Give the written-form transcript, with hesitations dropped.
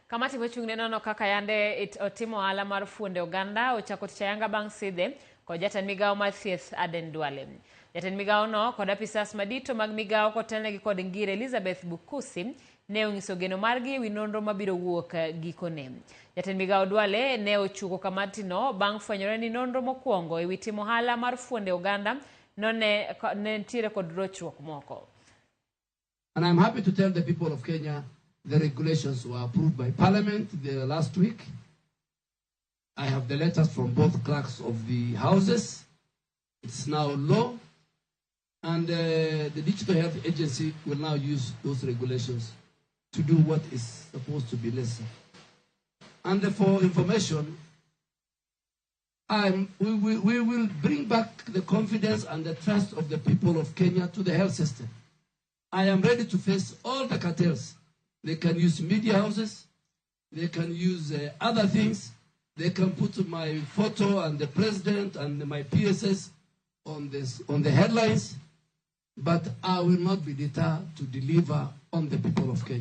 Kamati mochung' ne nono kaka yande otimo ohala mar fuonde oganda ochako tich ayanga bang' sidhe kod jatend migawo mar thieth Aden Duale. Jatend migawo no kod apisas madito mag migawo kotelnegi kod Ngire Elizabeth Bukusi ne onyiso geno margi ewi nonro mabiro wuok gikone. Jatend migawo Duale ne ochuko kamati no bang' fwenyore ni nonro mokwongo ewi timo ohala mar fuonde oganda no ne nitiere kod rochruok moko. And I'm happy to tell the people of Kenya the regulations were approved by Parliament the last week. I have the letters from both clerks of the houses. It's now law. And the Digital Health Agency will now use those regulations to do what is supposed to be necessary. And for information, we will bring back the confidence and the trust of the people of Kenya to the health system. I am ready to face all the cartels. They can use media houses. They can use other things. They can put my photo and the president and my PSS on the headlines. But I will not be deterred to deliver on the people of Kenya.